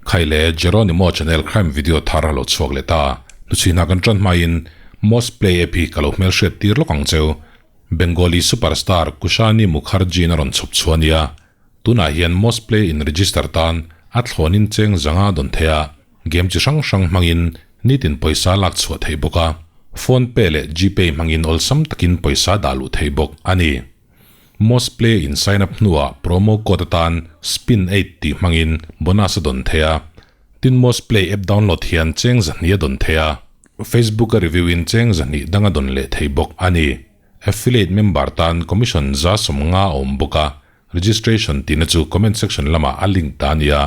Khaile Jeronimo channel crime video thar a lo chhuak leh ta. Hnuchhina kan tan hmain Most Play app hi ka lo hmelhriat tir lawk ang cheu. Bengali superstar Kushani Mukherjee-in a rawn chhawp chhuah a nia. Tunah hian Most Play in register tan a thlawnin cheng zanga dawn thei a, game chi hrang hrang hmangin nitin pawisa lak chhuah theih bawk a, phone pay leh Gpay hmangin awlsam takin pawisa dah luh theih bawk a ni. Most Play in sign up hnuah promo code atan spin eight tih hmangin bonus a dawn thei a. Tin Most Play app download hian cheng zahnih a dawn thei a. Facebook a review in cheng zahnih dang a dawn leh thei bawk a ni. Affiliate member tan commission za sawmnga a awm bawk a, registration tihna chu comment section lamah a link ta a nia,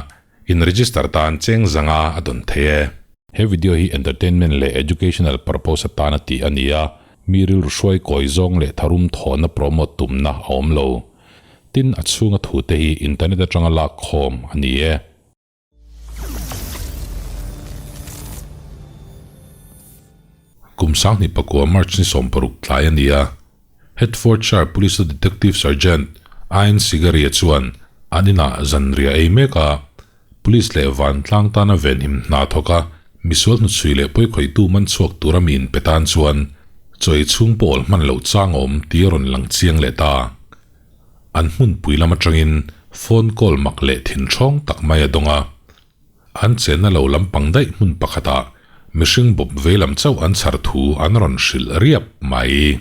in register tan cheng zanga a dawn thei e. He video hi entertainment leh educational purpose atana tih a ni a, mi rilru hruai kawi zawng leh tharum thawhna promote tumna a awm lo. Tin, a chhunga thute hi internet atanga lak khawm a ni e. Kum sanghnih pakua March ni 16 tlai a ni a, Hertfordshire Police-a Detective Sergeant Ian Sigaria chuan an inah zanriah ei mek a, Police leh vantlang tana venhim hna thawk a, misual hnuchhui leh pawikhawihtu man chhuak tura mi inpe tan chuan chawi chhung pawh awl hman loh chang a awm tih a rawn lang chiang leh ta. An hmunpui lam atangin phone call mak leh thinthawng tak mai a dawng a. An chenna lo lampang daih hmun pakhatah mihring bawp vei lam chauh an chhar thu an rawn hrilh riap mai.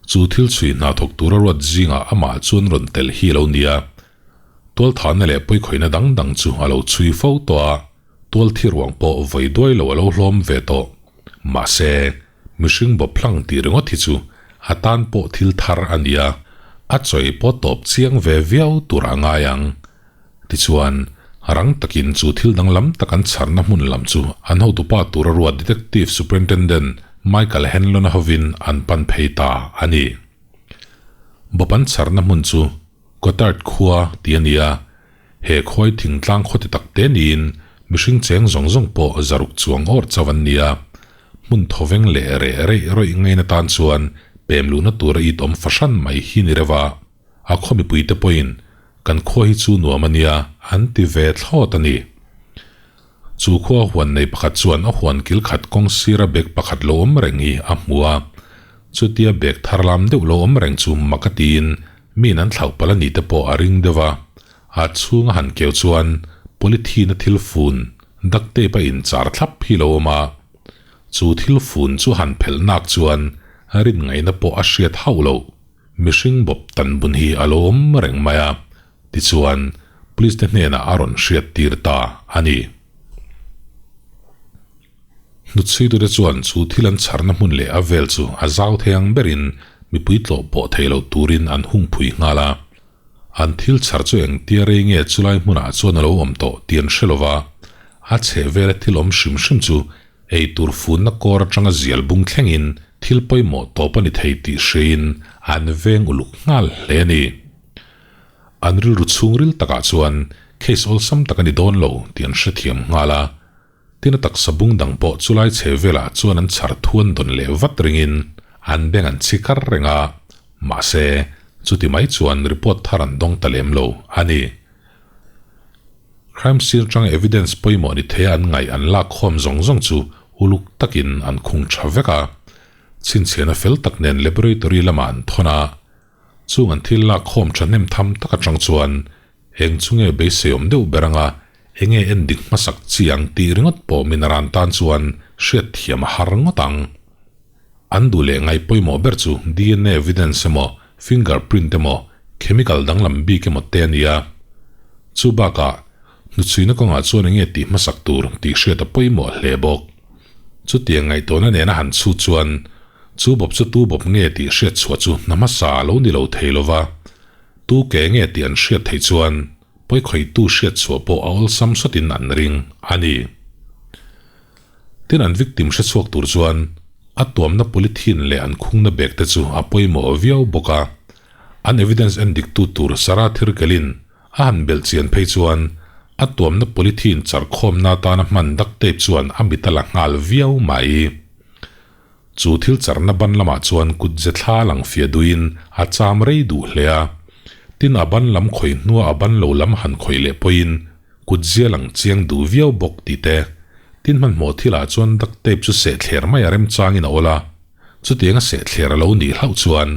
Chu thil chhui hna thawk tura ruat zingah amah chuan rawn telh hi a lo nia. Tualthahna leh pawikhawihna dang dang chu a lo chhui fo tawh a, tual thi ruang pawh vawi duai lo a lo hlawm ve tawh. Mahse, mihring bawp hlang tih ringawt hi chu a tan pawh thil thar a ni a, a chawi pawh tawp chiang ve viau tur a ngai ang. Tichuan, rang takin chu thil danglam tak an chharna hmun lam chu an hotupa tura ruat Detective Superintendent Michael Hanlon-a hovin an pan phei ta a ni. Bawp an chharna hmun chu Cotard khua tih a ni a, he khuai thingtlang khaw ti tak te niin mihring cheng zawng zawng pawh zaruk chuang awrh chauh an ni a, hmun thawveng leh reh reih rawih ngaina tan chuan pem luhna tura it awm fahran mai hi ni reuh a, a khaw mipuite pawhin kan khua hi chu nuam a nia an ti ve thlawt a ni. Chu khua huan nei pakhat chuan a huan kil khat kawng sira bag pakhat lo awm reng hi a hmu a, chutia bag thar lam deuh lo awm reng chu mak a tiin Miin an thlauh palh a nih te pawh a ring deuh a, a chhung a han keu chuan polythene a thil fun duct tape a inchar thlap hi lo awm a, chu thil fun chu han phelh nak chuan rin ngaihna pawh a hriat hauh loh. Mihring bawp tan bun hi a lo awm reng mai a, tichuan police te hnenah a rawn hriat tir ta a ni. Hnutchhuitute chuan chu thil an chharna hmun leh a vel chu a zau thei ang berin mipui tlawh pawh thei lo turin an hung phui nghal a. An thil chhar chu engtia rei nge chulai hmunah chuan a lo awm tawh tih an hre lo va, a chheh vela thil awm hrim hrim chu ei tur funna kawr atanga zial bung thlengin thil pawimawh tawp a ni thei tih hriain an veng uluk nghal hle a ni. An rilru chhungril takah chuan case awlsam tak a ni dawn lo tih an hrethiam nghal a. Tin a taksa bung dang pawh chulai chhe velah chuan an chhar thuan dawn leh vat ringin an beng an chhi kar reng a, mahse chuti mai chuan report thar an dawng ta lem lo a ni. Crime scene atanga evidence pawimawh ni theia an ngaih an lak khawm zawng zawng chu uluk takin an khung tha vek a, chhinchhiahna fel tak nen laboratory lamah an thawn a, chung an thil lak khawm thahnem tham tak atang chuan Eng chu nge beiseiawm deuh ber anga enge en dik hmasak chi ang tih ringawt pawh min a ran tan chuan hriat thiam a har ngawt ang. An duh leh ngai pawimawh ber chu DNA evidence emaw, finger print emaw, chemical danglam bik emaw te a ni a. Chu bakah, hnuchhuina kawngah chuan enge tih hmasak tur tih hriat a pawimawh hle bawk. Chutiang ngaihtuahna nena han chhut chuan chu bawp chu tu bawp nge tih hriat chhuah chu hna hmasa a lo ni lo thei lova. Tu ke nge tih an hriat theih chuan pawikhawihtu hriat chhuah pawh a awlsam sawtin an ring a ni. Tin an victim hre chhuak tur chuan a tuamna polythene leh an khungna bag te chu a pawimawh viau bawk a. An evidence en diktu tur Sarah Thirkelin a han belh chian phei chuan a tuamna polythene char khawmna atana hman duct tape chuan a mit a la nghal viau mai. Chu thil charna ban lamah chuan kut ze thla lang fiah duhin a cham rei duh hle a. Tin a ban lam khawih hnua a ban lo lam han khawih leh pawhin Kutzia lang chiang duh viau bawk tih te, tin hmanhmawh thilah chuan duct tape chu seh thler mai a remchangin a awl a, chutianga seh thler a lo nih hlauh chuan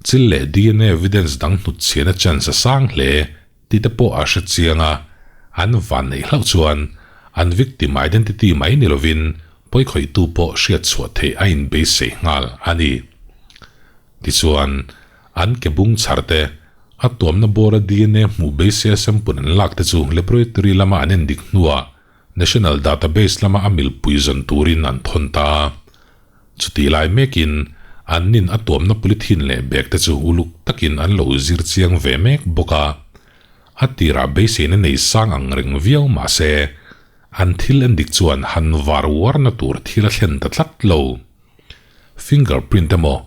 chil leh DNA evidence dang hnutchhiahna chance a sang hle tih te pawh a hre chiang a, an van neih hlauh chuan an victim identity mai ni lovin pawikhawihtu pawh hriatchhuah theih a inbeisei nghal a ni. Tichuan, an ke bung chhar te, a tuamna bawra dna hmuh beiseia sample an lak te chu laboratory lama an endik hnuah National Database lama a milpui zawn turin an thawn ta a. Chutih lai mekin an nin a tuamna polythene leh bag te chu uluk takin an lo zir chiang ve mek bawk a. A tirah beiseina nei sang ang reng viau mah se, an thil endik chuan han var uarna tur thil a thlen ta tlat lo. Fingerprint emaw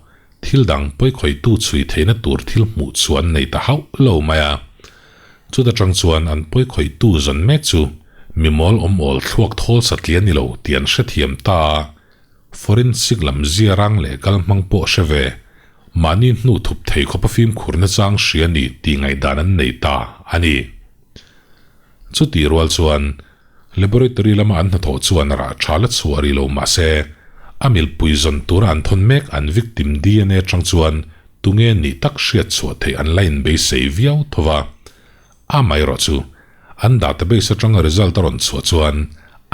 thil dang pawikhawihtu chhui theihna tur thil hmuh chu an nei ta hauh lo mai a. Chuta tang chuan an pawikhawihtu zawn mek chu mimawl awm awl thluak thawl satliah ni lo tih an hrethiam ta a. Forensic lam zia rang leh kal hmang pawh hre ve, mahni hnu thup thei khawpa fimkhur nachang hria ni tih ngaihdan an nei ta a ni. Chutih rual chuan Laboratory lama an hnathawh chuan rah tha la chhuah rih lo mah se, a milpui zawn tura an thawn mek an victim dna atang chuan tunge nih tak hriat chhuah theih an la inbeisei viau tho va. Amaherawh chu, an database atanga result a rawn chhuah chuan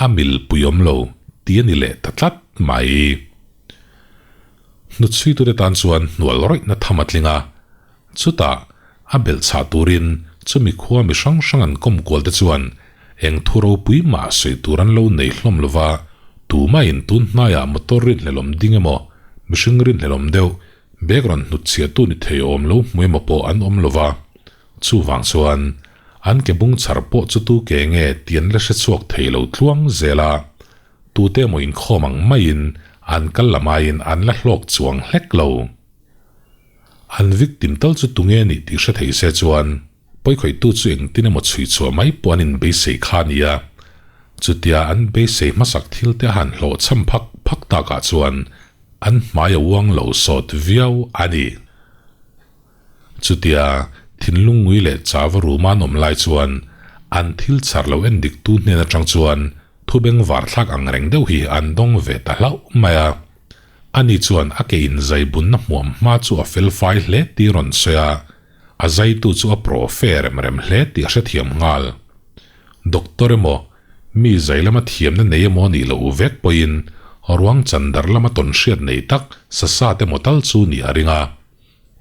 a milpui awm lo tih a ni leh ta tlat mai. Hnutchhuitute tan chuan hnual rawihna tham a tling a, Chutah, a belh chhah turin chumi khua mi hrang hrang an kawm kual te chuan eng thu ropui mah sawi tur an lo nei hlawm lo va, tumahin tun hnaiah motor rinhlelawm ding emaw, mihring rinhlelawm deuh, bag rawn hnutchhiahtu ni thei awm lo hmu emaw pawh an awm lo va. Chuvang chuan, an ke bung chhar pawh chu tu ke nge tih an la hre chhuak thei lo tluang zel a, tute emaw inkhawm ang maiin an kal lamaiin an la hlawk chuang hlek lo. An victim tal chu tunge nih tih hre thei se chuan pawikhawihtu chu engtin emaw chhui chhuah mai pawh an inbeisei kha a ni a. Chutia an beisei hmasak thil te a han hlawh chham phak phak takah chuan an hmai a uang lo sawt viau a ni. Chutia thinlung ngui leh chava ruma an awm lai chuan an thil chhar lo endiktu hnen atang chuan thu bengvar thlak ang reng deuh hi an dawng ve ta hlauh mai a. Ani chuan a ke inzai bunna hmuam hma chu a fel fai hle tih rawn sawi a, a zaitu chu a pro fe rem rem hle tih a hrethiam nghal. Doctor emaw, mi zai lama thiamna nei emaw nih loh vek pawhin ruang chandar lama tawn hriat nei tak sa sat emaw tal chu nih a ring a.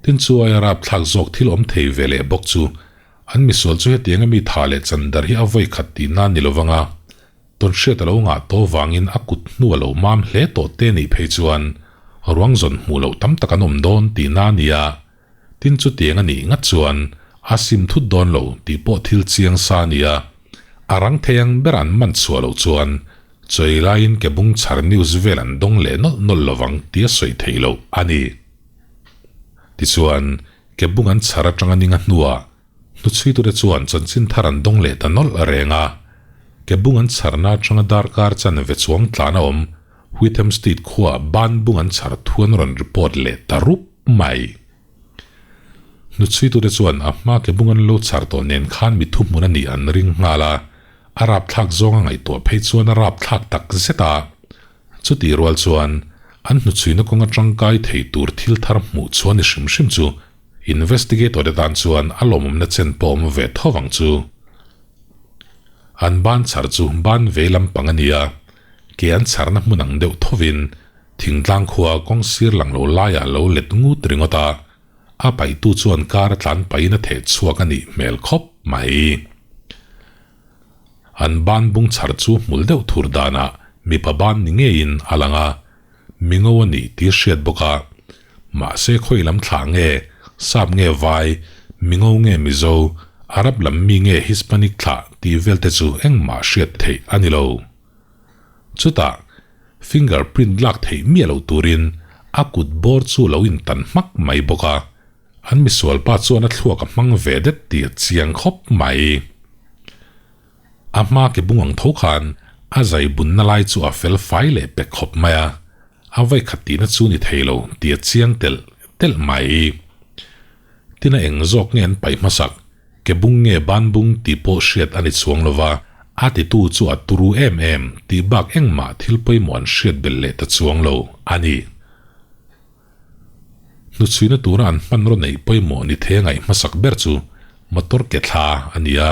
Tin chu aia rapthlak zawk thil awm thei ve leh bawk chu an misual chu hetianga mi tha leh chandar hi a vawi khat tihna ni lovang a, Tawnhriat a lo ngah tawh vangin a kut hnu a lo mam hle tawh te nih phei chuan ruang zawn hmuh loh tam tak an awm dawn tihna a ni a, tin chutiang a nih ngat chuan a sim thut dawn lo tih pawh thil chiang sa a ni a, a rang thei ang ber an man chhuah loh chuan chawi laiin ke bung chhar news vel an dawng leh nawlh nawlh lovang tih a sawi theih loh a ni. Tichuan, ke bung an chhar atanga ninga hnuah Hnuchhuitute chuan chanchin thar an dawng leh ta nawlh reng a. Ke bung an chharna atanga darkar chanve chuang tlan a awm, Wheathampstead khuaah ban bung an chhar thu an rawn report leh ta rup mai. Hnuchhuitute chuan a hma ke bung an lo chhar tawh nen khan mi thuhmun a nih an ring nghal a, a rapthlak zawng a ngaihtuah phei chuan a rapthlak tak zet a. Chutih rual chuan an hnuchhuina kawnga tangkai thei tur thil thar hmuh chhuah ni hrim hrim chu Investigator te tan chuan a lawmawmna chen pawh awm ve tho vang chu. An ban chhar chu ban vei lampang a ni a, ke an chharna hmun ang deuh thovin thingtlang khua kawng sir lang lo laiah lo let ngut ringawt a, a paihtu chuan kar a tlan pahin a theh chhuak a nih hmel khawp mai. An ban bung chhar chu hmul deuh thur danah mipa ban ni ngeiin a lang a, Mi ngo a nih tih hriat bawk a, mahse khawi lam thlah nge, sap nge vai, mi ngo nge Mizo, Arab lam mi nge Hispanic thlah tih vel te chu engmah hriat theih a ni lo. Chutah, finger print lak theih miah loh turin a kut bawr chu lo intan hmak mai bawk a, an misual pa chuan a thluak a hmang ve det tih a chiang khawp mai. A hma ke bung ang tho khan a zai bunna lai chu a fel fai leh pek khawp mai a, a vai khat tihna chu ni thei lo tih a chiang telh telh mai. Tina eng zawk nge an paih hmasak? Ke bung nge ban bung tih pawh hriat a ni chuang lo va, a titu chu a turu em em tih bak engmah thil pawimawh an hriat belh leh ta chuang lo a ni. Hnuchhuina tura an hmanraw neih pawimawh ni thei a ngaih hmasak ber chu motor ke thla a ni a.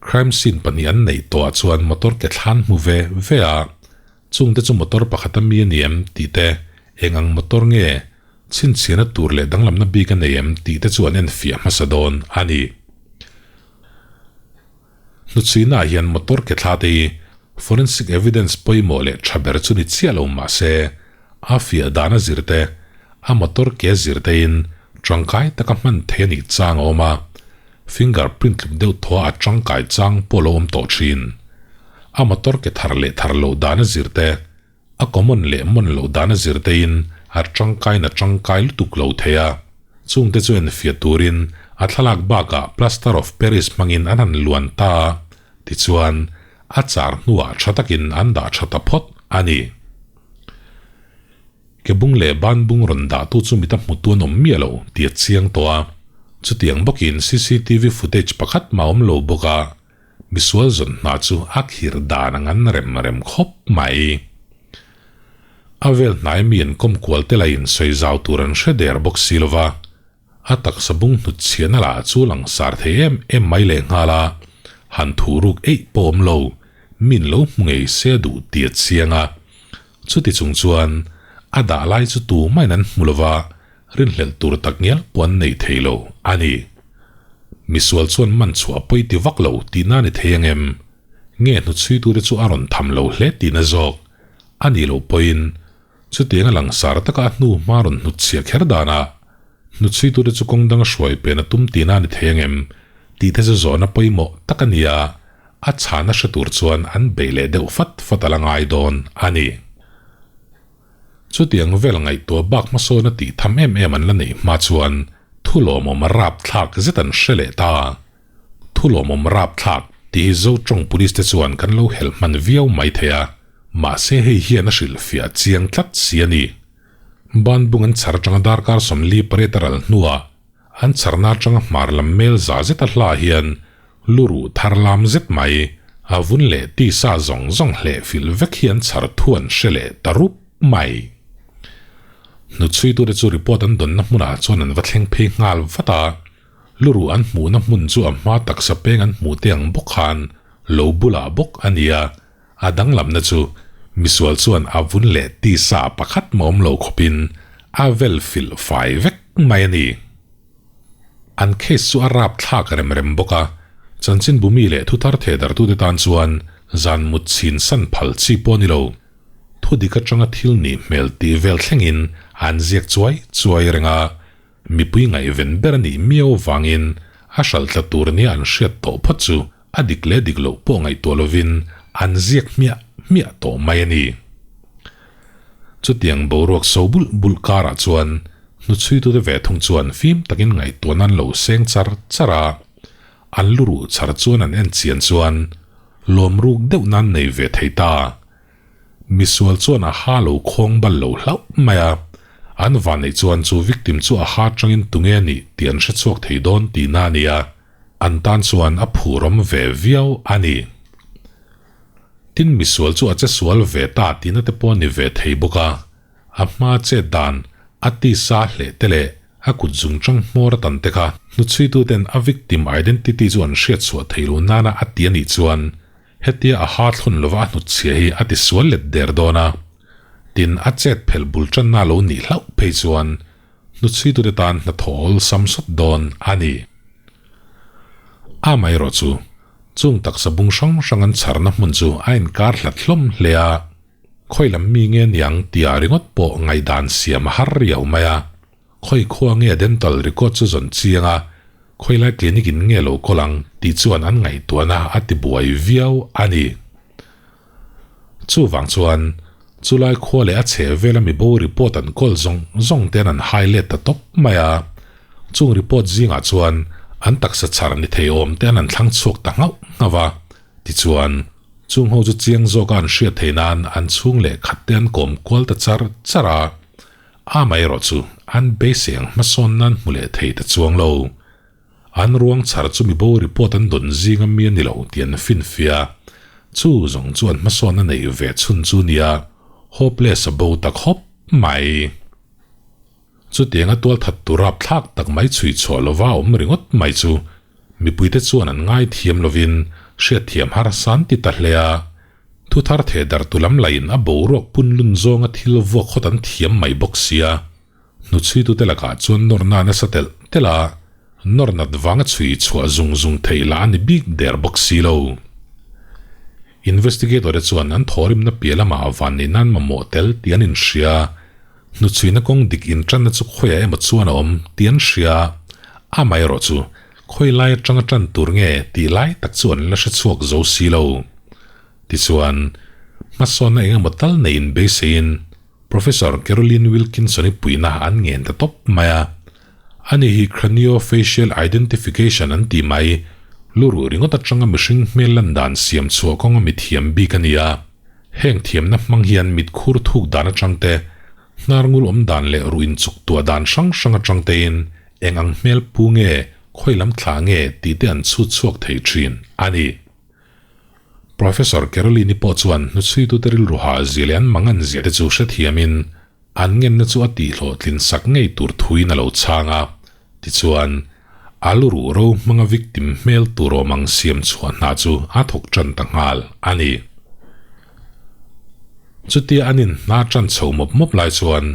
Crime scene pahnih an neih tawhah chuan motor ke thla an hmu ve ve a, chungte chu motor pakhat a mi a ni em tih te, eng ang motor nge chhinchhiahna tur leh danglamna bik a nei em tih te chu an enfiah hmasa dawn a ni. Hnuchhuina ah hian motor ke thla te hi forensic evidence pawimawh leh tha ber chu ni chiah lo mah se, a fiah dan a zir te, a motor ke zir te in tangkai taka hman thei a nih chang a awm a, finger print tluk deuh thaw a tangkai chang pawh lo awm tawh thin. A motor ke thar leh thar loh dan a zir te, A common leh mon loh dan a zir teiin a tangkain a tangkai lutuk lo thei a, chungte chu enfiah turin a thlalak bakah Plaster of Paris hmangin an han luan ta a, tichuan a char hnuah tha takin an dah tha ta phawt a ni. Ke bung leh ban bung rawn dahtu chu mita hmutu an awm miah lo tih a chiang tawh a, chutiang bawkin cctv footage pakhat mah a awm lo bawk a, Misual zawn hna chu a khir dan ang an rem rem khawp mai. A vel hnai mi an kawm kual te lahin sawi zau tur an hre der bawk si lo va, a taksa bung hnut chhiahna lah chu langsar thei em em mai leh nghal a, han thuh ruk eih pawh awm lo, min lo hmu ngei se a duh tih a chiang a. Chuti chung chuan a dah lai chu tumahin an hmu lo va, Rinhlelh tur tak ngial pawh an nei thei lo a ni. Misual chuan man chhuah pawi ti vak lo tihna a ni thei ang em? Nge hnuchhuitute chu a rawn tham lo hle tihna zawk a nih loh pawhin chutiang a langsar taka a hnu hma rawn hnutchhiah kher danah hnuchhuitute chu kawng danga hruai pen a tum tihna a ni thei ang em tihte chu zawhna pawimawh tak a ni a, a chhana hre tur chuan an beih leh deuh fat fat a la ngai dawn a ni. Chutiang vel ngaihtuah bak hmasawna tih tham em em an la neih hma chuan thu lawmawm rapthlak zet an hre leh ta. Thu lawmawm rapthlak tih hi Zotawng Police te chuan kan lo helh hman viau mai thei a, mahse hei hian a hrilhfiah chiang tlat si a ni. Banbung an chhar atanga darkar 48 a ral hnuah an chharna atanga hmar lam mel za zeta hla hian Luruh thar lam zet mai, a vun leh tisa zawng zawng hleh filh vek hi an chhar thu an hre leh ta rup mai. Hnuchhuitute chu report an dawnna hmunah chuan an va thleng phei nghal vat a, luruh an hmuhna hmun chu a hma taksa peng an hmuh te ang bawk khan lo bulah bawk a ni a, a danglamna chu misual chuan a vun leh tisa pakhat mah awm lo khawpin a vel filh fai vek mai a ni. An case chu a rap thlak rem rem bawk a, chanchinbu mi leh thuthar thehdarhtute tan chuan zan mut chhin san phal chi pawh a ni lo. Thu dik atanga thil nih hmel tih vel thlengin an ziak chuai chuai reng a, mipui ngaihven ber a nih miau vangin a hral tla tur nia an hriat tawh phawt chu a dik leh dik loh pawh ngaihtuah lovin an ziak hmiah hmiah tawh mai a ni. Chutiang boruak so bulh bulh karah chuan Hnuchhuitute ve thung chuan fim takin ngaihtuahna an lo seng char char a, an luruh char chuan an en chian chuan lawm ruk deuh nan nei ve thei ta. Misual chuan a ha lo khawng bal lo hlauh mai a, an vanneih chuan chu victim chu a ha tangin tunge a nih tih an hrechhuak thei dawn tihna a ni a, an tan chuan a phurawm ve viau a ni. Tin misual chu a che sual ve ta tihna te pawh a ni ve thei bawk a. A hma chet dan, a tisa hleh te leh a kut zungchang hmawr a tan te kha hnuchhuituten a victim identity chu an hriat chhuah theih loh nana a ti a nih chuan hetia a ha thlun lova a hnutchhia hi a ti sual let der dawn a. Tin, a chet phelh bul tanna lo nih hlauh phei chuan hnuchhuitute tan hnathawh awlsam sawt dawn a ni. Amaherawhchu, chung taksa bung hrang hrang an chharna hmun chu a inkar hlat hlawm hle a. Khawi lam mi nge niang tia ringawt pawh ngaihdan siam a har riau mai a. Khawi khua nge dental record chu zawn chiang a, khawi lai clinic in nge lo kawl ang tih chuan an ngaihtuahna a ti buai viau a ni. Chuvang chuan chulai khua leh a chheh vela mibo report an kawl zawng zawng ten an hai let ta tawp mai a. Chung report zingah chuan an taksa chhar ni thei awm te an an thlang chhuak ta nghauh nghauh a. Tichuan. Chung ho chu chiang zawka an hriat theih nan an chhung leh khat te an kawm kual ta char char a, amaherawh chu an beisei ang hmasawn nan hmu leh thei ta chuang lo. An ruang chhar chu mibo report an dawn zinga mi a ni lo tih an finfiah a, chu zawng chu an hmasawnna neih ve chhun chu nia hopeless a bo ta khawp mai. Chutianga tualthat tur rapthlak tak mai chhui chhuah lova awm ringawt mai chu mipuite chuan an ngaithiam lovin hriatthiam harsa an ti ta hle a. Thu thar theh dar tu lam laiin a boruak punlun zawnga thil vuak khawt an thiam mai bawk sia. Hnuchhuitute lakah chuan nawrna nasa telh telh a, nawr nat vanga chhui chhuah zung zung theih lah a ni bik der bawk si lo. Investigator-te chuan an thawhrimna piah lamah van neih nan mamawh tel tih an inhria. Hnuchhuina kawng dik intanna chu khawiah emaw chuan a awm tih an hria. Amaherawh chu khawi lai atanga tan tur nge tih lai tak chu an la hre chhuak zo si lo. Tichuan, hmasawnna eng emaw tal neiin beiseiin Professor Caroline Wilkinson-i puihna an ngen ta tawp mai a. Ani hi craniofacial identification an tih mai, luruh ringawt atanga mihring hmel lan dan siam chhuah kawnga mithiam bik a ni a. Heng thiamna hmang hian mit khur thuk dan atang te, hnar ngul awm dan leh ruh inchuk tuah dan hrang hrang atang tein eng ang hmel pu nge, khawi lam thla nge tih te an chhut chhuak thei thin a ni. Professor Caroline-i pawh chuan hnuchhuitute rilru hah zia leh an mangan zia te chu hrethiamin an ngenna chu a tihhlawhtlin sak ngei tur thuin a lo chhang a. Tichuan, a lu ruh ro hmanga victim hmel tur awm ang siam chhuah hna chu a thawk tan ta nghal a ni. Chutia an inhna tan chho mawp mawp lai chuan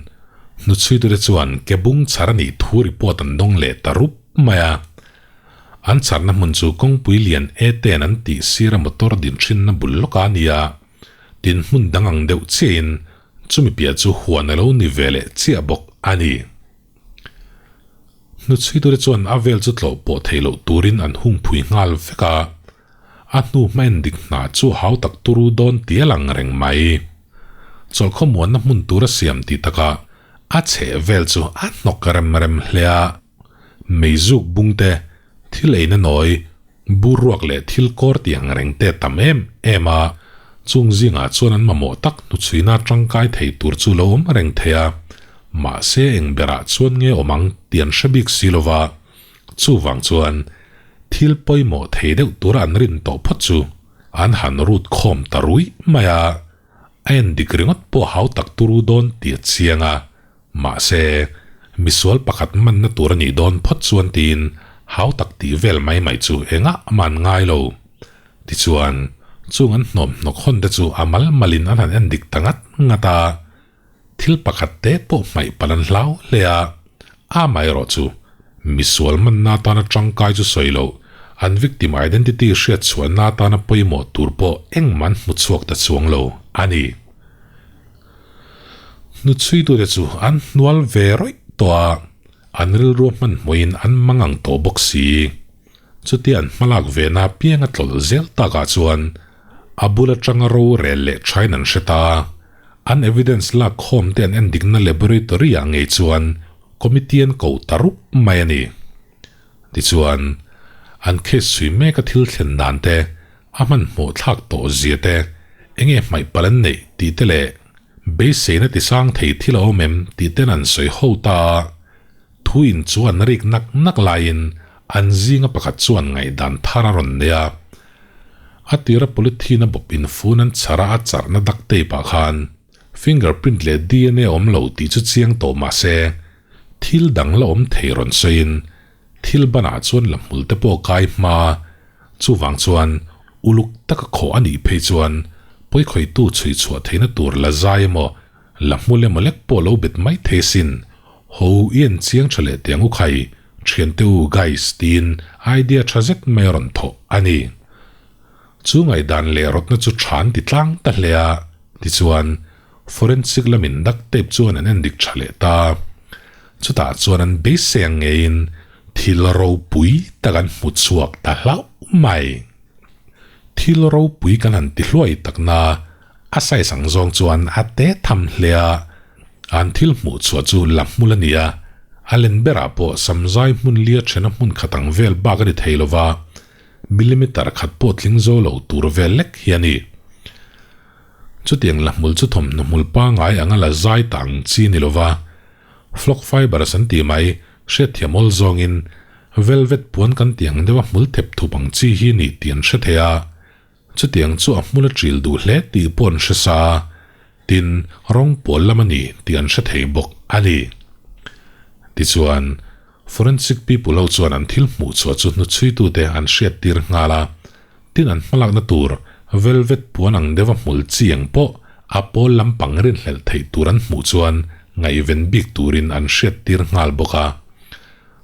hnuchhuitute chuan ke bung chhar a nih thu report an dawng leh ta rup mai a. An chharna hmun chu kawngpui lian e ten an tih sira motor din thinna bul lawk a ni a, tin hmun dang ang deuh chiahin chumi piah chu huan a lo ni ve leh chiah bawk a ni. Hnuchhuitute chuan a vel chu tlawh pawh theih loh turin an hung phui nghal vek a, a hnu hma en dik hna chu hau tak turu dawn ti a lang reng mai. Chawlhkhawmuanna hmun tura siam tih takah a chheh vel chu a hnawk rem rem hle a. Meizuk bung te, thil eina nawi, bur ruak leh thil kawr tih ang reng te tam em em a, chung zingah chuan an mamawh tak hnuchhuina tangkai thei tur chu lo awm reng thei a, mahse eng berah chuan nge awm ang tih an hre bik si lo va, chuvang chuan thil pawimawh thei deuh tura an rin tawh phawt chu an han rut khawm ta ruih mai a, a en dik ringawt pawh hau tak turu dawn tih a chiang a. Mahse, misual pakhat manna tur a nih dawn phawt chuan tiin hau tak tih vel mai mai chu engah man ngai lo. Tichuan, chung an hnawm hnawk hawn te chu a mal malin an han en dik ta ngat ngat a. Thil pakhat te pawh hmaih palh an hlau hle a, amaherawh chu misual manna atana tangkai chu sawi loh, an victim identity hriat chhuahna atana pawimawh tur pawh engmah an hmu chhuak ta chuang lo a ni. Hnuchhuitute chu an hnual ve rawih tawh a, an rilru hmanhmawhin an mang ang tawh bawk si. Chutia an hmalak ve na pianga tlawlh zel takah chuan a bul atanga rorel leh thain an hre ta. An evidence lak khawm te an endikna laboratory ah ngei chuan committee an ko ta rup mai a ni. Tichuan, an case chhui mek a thil thlen dan te, A hmanhmawh thlak tawh zia te, enge hmaih palh an neih tih te leh beiseina tisang thei thil a awm em tih ten an sawi ho ta a. Thu in chu an rik nak nak laiin an zinga pakhat chuan ngaihdan thar a rawn nei a. A tira polythene a bawp infun an chhar a a charhna duct tape ah khan fingerprint leh DNA awm lo tih chu chiang tawh mah se thil dang la awm thei rawn sawiin Thil banah chuan la hmul te pawh kai hma, chuvang chuan uluk taka khawh a nih phei chuan pawikhawitu chhui chhuah theihna tur la zai emaw, la hmul emaw lek pawh lo bet mai thei asin. Ho i en chiang tha leh teh ang u khai, thiante u guys tiin idea tha zet mai a rawn thawh a ni. Chu ngaihdan leh rawtna chu tha an ti tlang ta hle a, tichuan Forensic lamin duct tape chuan an endik tha leh ta. Chutah chuan an beisei ang ngeiin thil ropui tak an hmu chhuak ta hlauh mai. Thil ropui kan han ti hluai takna a size ang zawng chuan a te tham hle a, an thil hmuh chhuah chu la hmul a ni a, a len berah pawh samzai hmun lia thena hmun khat ang vel bak a ni thei lova, millimeter khat pawh tling zo lo tur vel lek hi a ni. Chutiang la hmul chu thawmhnaw hmul pangai anga la zai ta ang chi ni lova, flock fibers an tih mai hriatthiam awl zawngin Velvet puan kan tih ang deuha hmul thep thup ang chi hi ni tih an hre thei a. Chutiang chu a hmul a ṭil duh hle tih pawh an hre sa a, tin, rawng pawl lam a ni tih an hre thei bawk a ni. Tichuan, forensic people ho chuan an thil hmuh chhuah chu hnuchhuitute an hriattir nghal a, tin an hmalakna tur velvet puan ang deuha hmul chi ang pawh a pawl lampang rinhlelh theih tur an hmuh chuan ngaihven bik turin an hriattir nghal bawk a.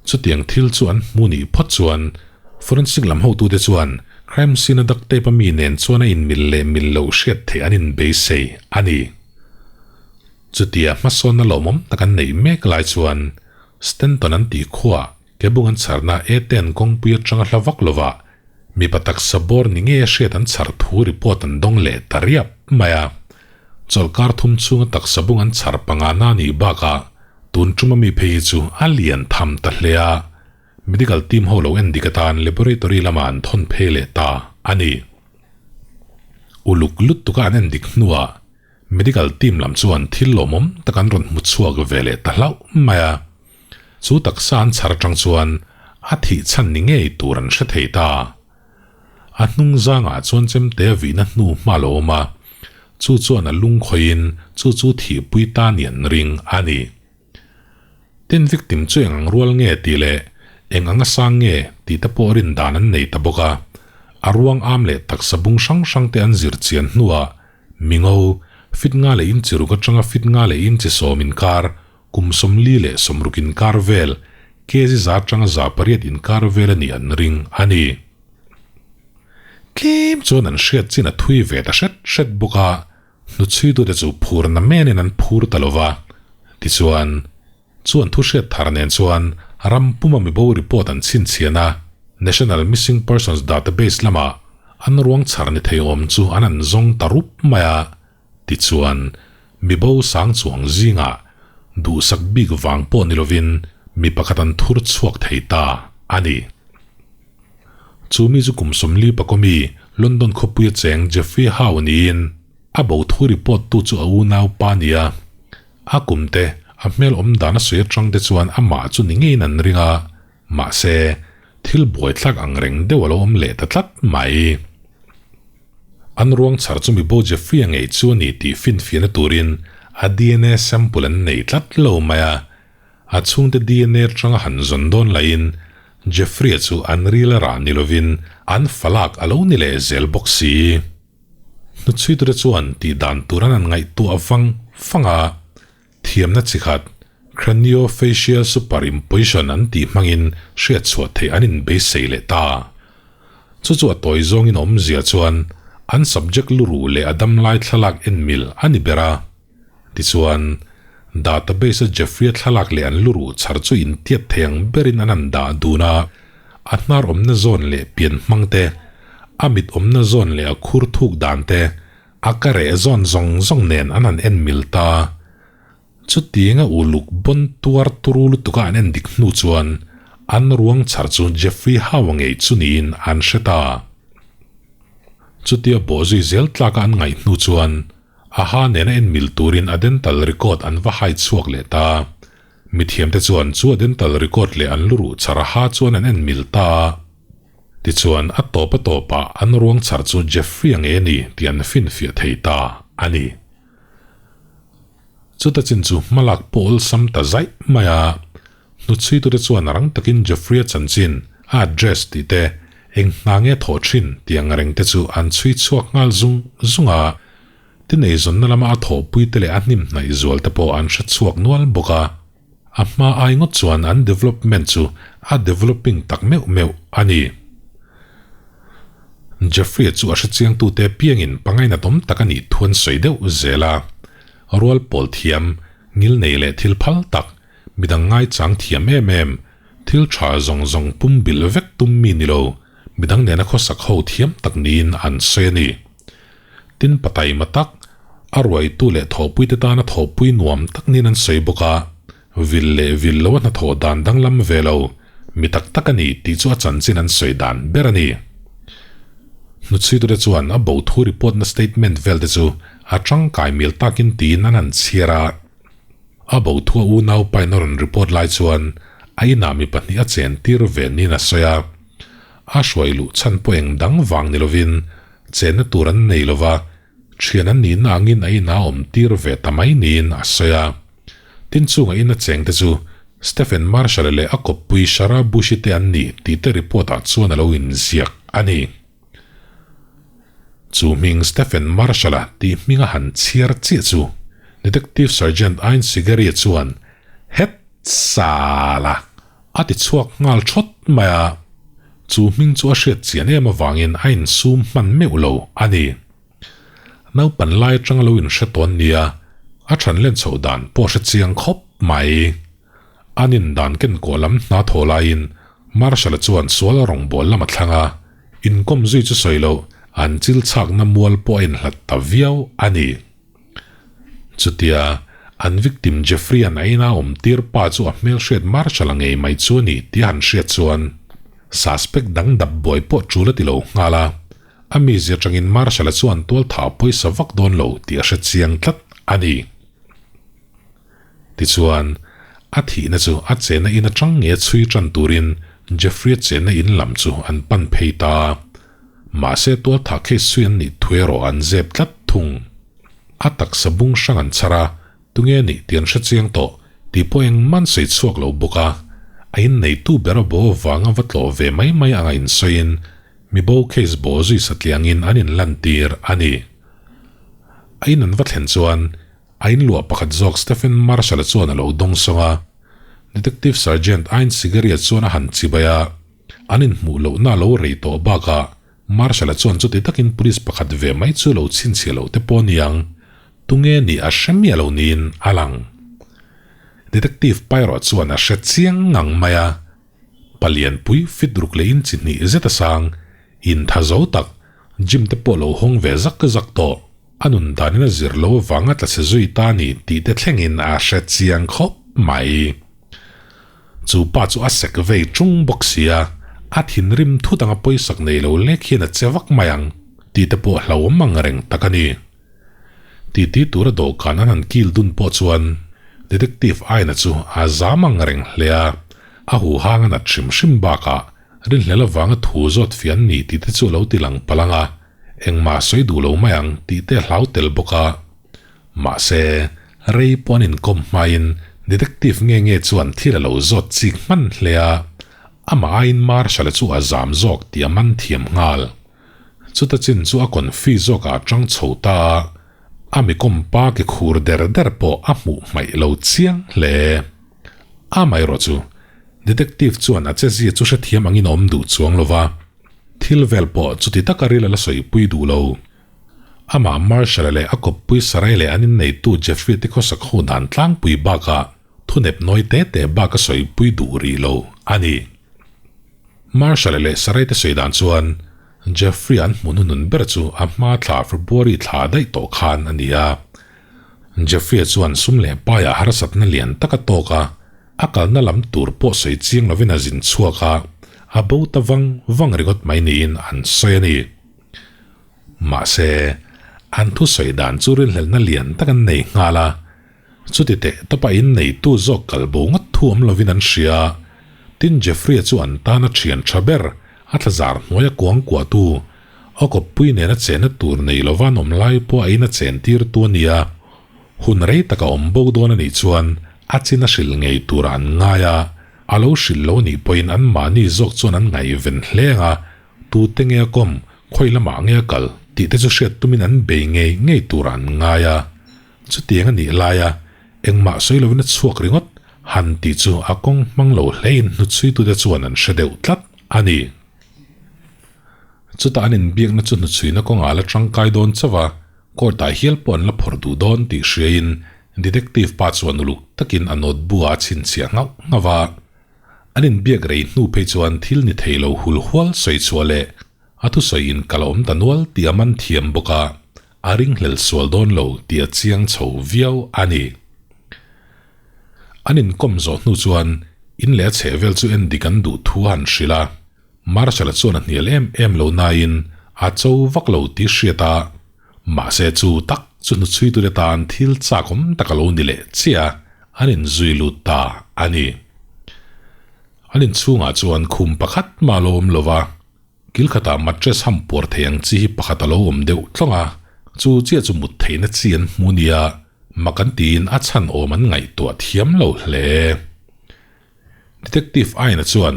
Chutiang thil chu an hmu nih phawt chuan forensic lam hotute chuan crime scene a duct tape a mi nen chuan a inmil leh mil loh hriat theih an inbeisei a ni. Chutia hmasawnna lawmawm tak an neih mek lai chuan Stanton an tih khuaah kebung an chharna Eten kawngpui atanga hla vak lovah mipa taksa bawr ni ngei a hriat an chhar thu report an dawng leh ta riap mai a. Chawlhkar thum chhunga taksa bung an chhar panga na nih bakah tun tuma mi phei hi chu a lian tham ta hle a, medical team ho lo en dik atan laboratory lamah an thawn phei leh ta a ni. Uluk lut tuka an en dik hnuah medical team lam chuan thil lawmawm tak an rawn hmu chhuak ve leh ta hlauh mai a, chu taksa an chhar atang chuan a thih chhan ni ngei tur an hre thei ta. A hnung zangah chuan chemte a vihna hnu hma lo awm a, chu chuan a lung khawihin chu chu thihpui ta ni an ring a ni. Tin victim chu eng ang rual nge tih leh eng anga sang nge tih te pawh rin dan an nei ta bawk a, a ruang am leh taksa bung hrang hrang te an zir chian hnuah mingo, fit nga leh inchi ruk atanga fit nga leh inchi sawm inkar, kum 40 leh 60 inkar vel, kg za atanga 800 inkar vel a nih an ring a ni. Tlem chuan an hriat chin a thui ve ta hret hret bawk a, hnuchhuitute chu phur na menin an phur ta lo va. Tichuan, chu an thu hriat thar nen chuan ram puma mibo report an chhinchhian a, National Missing Persons Database lamah an ruang chhar ni thei awm chu an an zawng ta rup mai a. Tichuan, mibo sang chuang zingah duhsak bik vang pawh ni lovin mi pakhat an thur chhuak thei ta a ni. Chu mi chu kum 40 pakawmi London khawpuia cheng Jeffrey Howe niin a bo thu report tu chu a unau pa a ni a. A kum te, a hmel awm dan a sawi atang te chuan amah chu ni ngeiin an ring a, mahse, thil buaithlak ang reng deuh a lo awm leh ta tlat mai. An ruang chhar chu mibo Jeffrey a ngei chu a ni tih finfiahna turin a dna sample an nei tlat lo mai a. A chhungte dna atanga han zawn dawn lahin Jeffrey-a chu an ril a rah ni lovin an falak a lo ni leh zel bawk si. Hnuchhuitute chuan tih dan tur an han ngaihtuah vang vang a, thiamna chi khat craniofacial superimposition an tih hmangin hriatchhuah theih an inbeisei leh ta. Chu chu a tawi zawngin awmzia chuan an subject luruh leh a damlai thlalak en mil a ni ber a. Tichuan, database-a Jeffrey-a thlalak leh an luruh chhar chu intiat thei ang berin an han dah dun a, a hnar awmna zawn leh pian hmang te, a mit awmna zawn leh a khur thuk dan te, a ka reh zawn zawng zawng nen an han en mil ta. Chutianga uluk bawn tuar turu lutuka an en dik hnu chuan an ruang chhar chu Jeffrey Howe-a ngei chu niin an hre ta. Chutia bawhzui zel tlaka an ngaih hnu chuan A ha nena en mil turin a dental record an va hai chhuak leh ta. Mithiamte chuan chu a dental record leh an luruh chhar a ha chuan an en mil ta a. Tichuan a tawp a tawpah an ruang chhar chu Jeffrey-a nge ni tih an finfiah thei ta a ni. Chuta chin chu hmalak pawh awlsam ta zaih mai a. Hnuchhuitute chuan rang takin Jeffrey-a chanchin, a address tih te, eng hna nge thawh thin tih ang reng te chu an chhui chhuak nghal zung zung a. Tineizawnna lama a thawhpui te leh a hnim hnaih zual te pawh an hre chhuak nual bawk a. A hma ai ngawt chuan an development chu a developing tak meuh meuh a ni. Jeffrey-a chu a hrechiangtute piangin pangainatawm tak a nih thu an sawi deuh zel a. Rual pawl thiam, ngilnei leh thil phal tak, Midang ngaichang thiam em em, thil tha zawng zawng pum bilh vek tum mi ni lo, midang nena khawsak ho thiam tak niin an sawi a ni. Tin pataima tak, a ruaitu leh thawhpuite tana thawhpui nuam tak niin an sawi bawk a, vil leh vil lo a hnathawh dan danglam ve lo, mi tak tak a ni tih chu a chanchin an sawi dan ber a ni. Hnuchhuitute chuan a bo thu report na statement vel te chu a tangkai mil takin tiin an han chhiar a. A bo thua unau pain a rawn report lai chuan A inah mi pahnih a chentir ve niin a sawi a. A hruai luh chhan pawh eng dang vang ni lovin chenna tur an nei lova, thian an nihna angin a inah a awm tir ve ta mai niin a sawi a. Tin chunga ina chengte chu Stephen Marshall leh a kawppui Sarah Bush-i te an ni tih te report ah chuan a lo inziak a ni. Chu hming Stephen Marshall-a tih hminga han chhiar chiah chu Detective Sergeant Ain Sigeria chuan Het sala! A ti chhuak nghal thawt mai a, chu hming chu a hriat chian em avangin a insum hman meuh lo a ni. Naupan lai atanga lo inhre tawn nia, a than len chhoh dan pawh hre chiang khawp mai. An indan ken kawh lam hna thaw laiin Marshal-a chuan sual rawngbawl lam a thlang a, inkawm zui chu sawi loh an chil chhakna mual pawh a inhlat ta viau a ni. Chutia an victim Jeffrey-a'n a ina awm tir pa chu a hmelhriat Marshal-a ngei mai chu a ni tih a han hriat chuan suspect dang dap buai pawh tul a ti lo nghal a, a mizia atangin Marshal-a chuan tualtha pawisa vak dawn lo tih a hre chiang tlat a ni. Tichuan, a thihna chu a chenna in atang nge chhui tan turin Jeffrey-a chenna in lam chu an pan phei ta. Mahse tualthah case chhui an nih thu erawh an zep tlat thung. A taksa bung hrang an chhar a, tunge nih tih an hre chiang tawh tih pawh engmah an sawi chhuak lo bawk a. A inneitu ber a bo avanga va tlawh ve mai mai anga insawiin mi bo case bo zui satliangin an inlantir a ni. A in an va thlen chuan A inluah pakhat zawk Stephen Marshall-a chuan a lo dawng sawng a, Detective Sergeant Ain Sigeria chuan a han chibai a, an inhmuh lohna a lo rei tawh bakah Marshall-a chuan chuti takin police pakhat ve mai chu lo chhinchhiah loh te pawh a ni ang, tunge nih a hre miah lo niin a lang. Detective Pyro chuan a hre chiang ngang mai a, Palianpui fit ruk leh in chi hnih zet a sang, in tha zo tak, gym te pawh lo hawng ve zak zak tawh. A nun danin a zir lo avanga tla chhe zui ta ni tih te thlengin a hre chiang khawp mai. Chu pa chu a sek vei ṭung bawk sia, a thinrim thut anga pawisak nei lo lek hian a che vak mai ang tih te pawh hlauhawm ang reng tak a ni. Titi tura dawhkan an han kil dun pawh chuan Detective Aina chu a zam ang reng hle a, a huhang a nat hrim hrim bakah rinhlel avanga thu zawt fiah an ni tih te chu a lo ti lang palh ang a, engmah sawi duh lo mai ang tih te a hlau tel bawk a. Mahse, rei pawh an inkawm hmain Detective nge nge chuan thil a lo zawt chik hman hle a, amah aiin Marshal-a chu a zam zawk tih a man thiam nghal. Chuta chin chu a confi zawkah a tang chho ta a, a mikawm pa ke khur der der pawh a hmuh hmaih lo chiang hle. Amaherawh chu, Detective chuan a chezia chu hrethiam angin a awm duh chuang lo va, thil vel pawh chuti taka ril a la sawipui duh lo. Amah Marshall-a leh a kawppui Sarai leh an inneitu Jeffrey te khawsak ho dan tlangpui bakah thunep nawi te te bak a sawipui duh rih lo a ni. Marshall leh Sarai te sawi dan chuan Jeffrey an hmuh hnuhnun ber chu a hma thla February thla daih tawh khan a ni a. Jeffrey chuan sum leh paiah harsatna lian tak a tawk a, a kalna lam tur pawh sawi chiang lovin a zin chhuak a, a bo ta vang vang ringawt mai niin an sawi a ni. Mahse, an thusawi dan chu rinhlelhna lian tak an nei nghal a. Chuti teh tawpa inneitu zawk kal bo ngawt thu awm lovin an hria. Tin, Jeffrey-a chu an tana thian tha ber, a thlazar hnuaia kuang kuahtu, a kawppui nena chenna tur nei lova an awm lai pawh a ina chentirtu a ni a. Hun rei taka awm bo dawn a nih chuan a chin a hrilh ngei turah an ngai a, a lo hrilh lo a nih pawhin anmahni zawk chuan an ngaihven hle ang a, tute nge a kawm, khawi lamah nge a kal tih te chu hriat tumin an bei ngei ngei turah an ngai a. Chutiang a nih laia engmah sawi lovin a chhuak ringawt han tih chu a kawng hmang lo hlein hnuchhuitute chuan an hre deuh tlat a ni. Chutah an inbiakna chu hnuchhuina kawngah la tangkai dawn chauh a, court-ah hial pawh an la phawrh duh dawn tih hriain Detective pa chuan uluk takin a notebook-ah a chhinchhiah nghauh nghauh a. An inbiak rei hnu phei chuan thil ni thei lo hul hual sawi chhuah leh a thusawi in kal a awm ta nual tih a man thiam bawk a. A ringhlel sual dawn lo tih a chiang chho viau a ni. An inkawm zawh hnu chuan in leh a chheh vel chu en dik an duh thu a han hrilh a. Marshal-a chuan a hnial em em lo nain a cho vak lo tih hriat a, mahse chu tak chu hnuchhuitute tan thil chak awm tak a lo ni leh chiah a, an inzui lut ta a ni. An inchhungah chuan khum pakhat mah a lo awm lo va, kil khatah mattress ham puar thei ang chi hi pakhat a lo awm deuh tlawng a, chu chiah chu mut theihna chi an hmu nia, mak an tiin a chhan awm an ngaihtuah thiam lo hle. Detective Aina chuan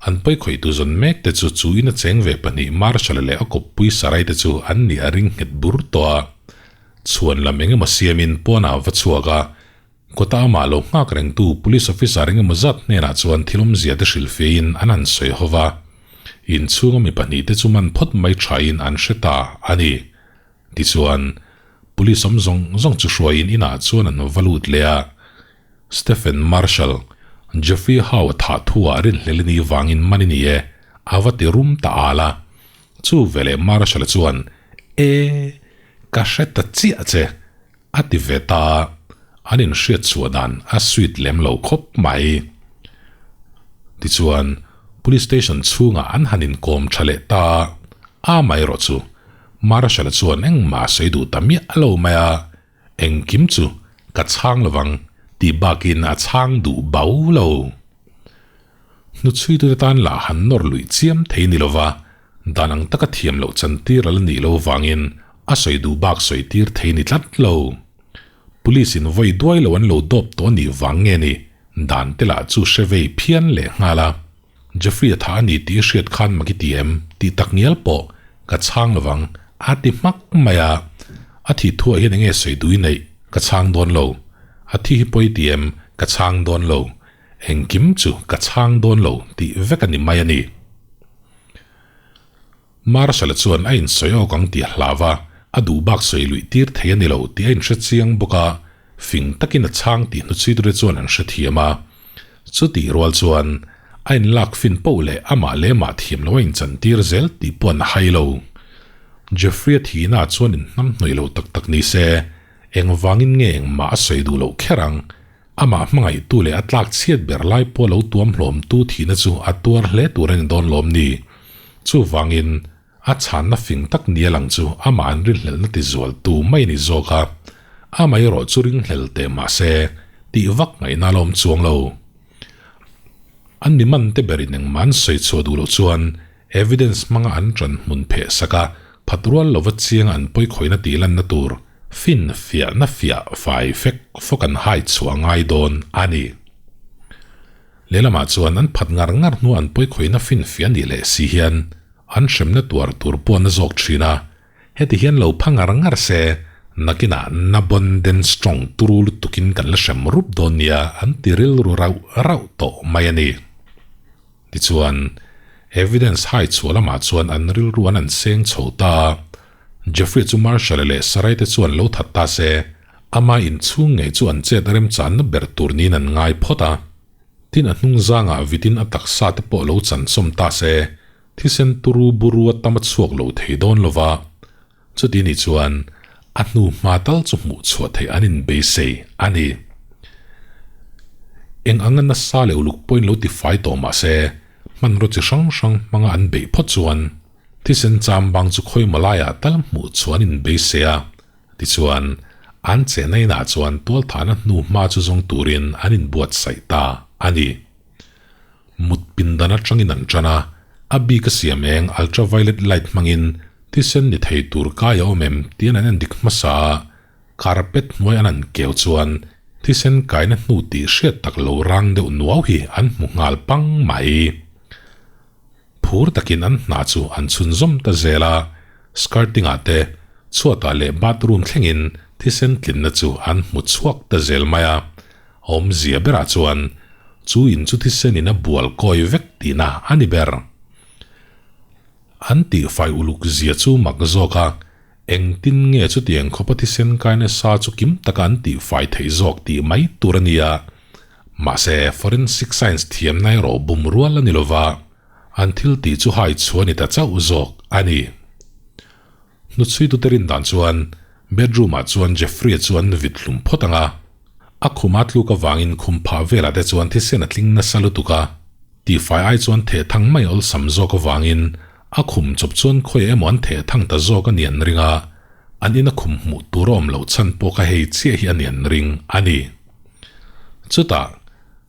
an pawikhawih tu zawn mek te chu chu in a cheng ve pahnih Marshall leh a kawppui Sarai te chu an nih a ring nghet bur tawh a. Chhuan lam eng emaw siamin pawnah a va chhuak a, kawta amah lo nghak rengtu police officer eng emaw zat hnenah chuan thil awmzia te hrilhfiahin an han sawi ho va. Inchhunga mi pahnih te chu man phawt mai thain an hre ta a ni. Tichuan, police awm zawng zawng chu hruaiin inah chuan an va lut leh a. Stephen Marshall, Jeffrey Howe a thah thu ah rinhlel i nih vangin man i ni e, a va ti rum ta al a. Chu veleh Marshall-a chuan, E, ka hre ta chiah che, a ti ve ta a, an inhriat chhuah dan a sweet lem lo khawp mai. Tichuan, Police Station chhungah an han inkawm tha leh ta a, amaherawh chu Marshall-a chuan engmah a sawi duh ta miah lo mai a, Engkim chu ka chhang lovang tih bakin a chhang duh bau lo. Hnuchhuitute tan lah han nawr luih chiam thei ni lova, dan ang taka thiam loh chantir a la nih lo vangin a sawi duh bak sawi tir thei ni tlat lo. Police in vawi duai lo an lo dawp tawh nih vang nge ni, dan te lah chu hre vei phian leh nghal a. Jeffrey a tha a ni tih i hriat khan mak i ti em? tih tak ngial pawh ka chhang lovang a ti hmak mai a. A thih thuah hian enge sawi duh i neih? Ka chhang dawn lo. A thi hi pawi ti em? Ka chhang dawn lo. Engkim chu ka chhang dawn lo tih vek a ni mai a ni. Marshall-a chuan a insawi awk ang tih a hlau a, a duh bak sawi luih tir thei a ni lo tih a inhre chiang bawk a, fing takin a chhang tih hnuchhuiture chuan an hrethiam a. Chutih rual chuan a inlak fin poh leh amah leh amah thiam lo a inchantir zel tih pawh an hai lo. Jeffrey-a thihna chuan inhnamhnawih lo tak tak ni se, engvangin nge engmah a sawi duh loh kher ang? Amah hmangaihtu leh a tlak chhiat ber lai pawh lo tuam hlawmtu thihna chu a tuar hle tur a ni dawn lawm ni? Chuvangin, a chhanna fing tak nia lang chu amah an rinhlelhna tizualtu mai a ni zawk a, amaherawh chu ringhlel teh mah se, tih vak ngaihna a la awm chuang lo. An mi man te berin engmah an sawi chhuah duh loh chuan evidence hmanga an ṭan hmun pheh sak a, phat rual lova chianga an pawikhawihna tih lanna tur fin fiahna fiah fai fek fawk an hai chhuah ngai dawn a ni. Lehlamah chuan an phat ngar ngar hnua an pawikhawihna fin fiah nih leh si hian an hremna tuar tur pawh na zawk thin a, heti hian lo pha ngar ngar se nakinah na bon den strong turu lutukin kan la hrem rup dawn nia an ti rilru rauh rauh tawh mai a ni. Tichuan, evidence hai chhuah lamah chuan an rilru an an seng chho ta a, Jeffrey chu Marshall-a leh Sarai te chuan lo that ta se, ama inchhung ngei chu an chet remchanna ber tur niin an ngai phawt a. Tin, a hnung zangah vitin a taksa te pawh lo chansawm ta se, thisen turu buru a tam a chhuak lo thei dawn lo va. Chuti ni chuan a hnu hma tal chu hmuh chhuah theih an inbeisei a ni. Eng anga nasa leh uluk pawhin lo tifai tawh mah se, hmanraw chi hrang hrang hmanga an beih phawt chuan thisen cham bang chu khawimaw laiah tal hmuh chhuah an inbeisei a. Tichuan, an chehna inah chuan tualthahna hnu hma chu zawng turin an inbuatsaih ta a ni. Mut pindan atangin an tan a, a bik a siam eng ultraviolet light hmangin thisen ni thei tur kai a awm em tiin an endik hmasa a, carpet hnuai an han keu chuan thisen kaina hnu tih hriat tak lo rang deuh nuau hi an hmu nghal pang mai. Phur takin an hna chu an chhunzawm ta zel a, skirting ah te, chhuatah leh bathroom thlengin thisen tlinna chu an hmu chhuak ta zel mai a. Awmzia berah chuan chu in chu thisen in a bual kawi vek tihna a ni ber. An tihfai uluk zia chu mak zawk a, engtin nge chutiang khawpa thisen kai nasa chu kim taka an tihfai theih zawk tih mai tur a ni a. Mahse, forensic science thiamna erawh bum rual a ni lova, an thil tih chu hai chhuah a ni ta chauh zawk a ni. Hnuchhuitute rin dan chuan bedroom ah chuan Jeffrey-a chu an vit hlum phawt ang a, a khum a tluk avangin khum phah velah te chuan thisen a tling nasa lutuk a, tihfai ai chuan theh thang mai awlsam zawk avangin a khum chawp chuan khawiah emaw an theh thang ta zawk a ni an ring a, an ina khum hmuh tur a awm loh chhan pawh kha hei chiah hi a ni an ring a ni. Chutah.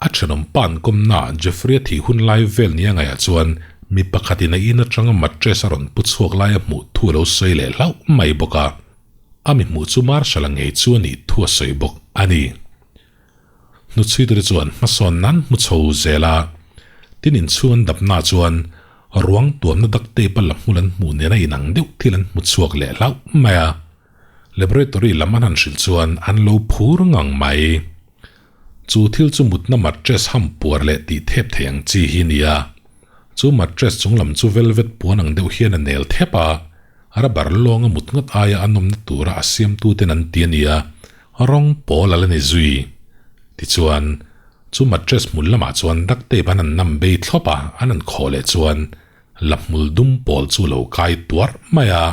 A thenawm pa an kawmna Jeffrey-a thih hun lai vel nia ngaihah chuan mi pakhatin a in atanga mattress a rawn pu chhuak lai a hmuh thu a lo sawi leh hlauh mai bawk a. A mi hmuh chu Marshall-a ngei chu a nih thu a sawi bawk a ni. Hnuchhuitute chuan hmasawn nan hmu chho zel a, tin inchhung an dapna chuan ruang tuamna duct tape a la hmul an hmuh nena inang deuh thil an hmu chhuak leh hlauh mai a. Laboratory lam an han hrilh chuan an lo phur ngang mai. Chu thil chu mutna mattress ham puar leh tih thep thei ang chi hi a ni a. Chu mattress chung lam chu velvet puan ang deuh hian a nel thep a, rubber lawnga mut ngawt aia a nawmna tura a siamtuten an ti a ni a, rawng pawl a la ni zui. Tichuan, chu mattress hmun lamah chuan duct tape an han nam bei thlawp a, an han khawh leh chuan la hmul dum pawl chu a lo kai tuarh mai a.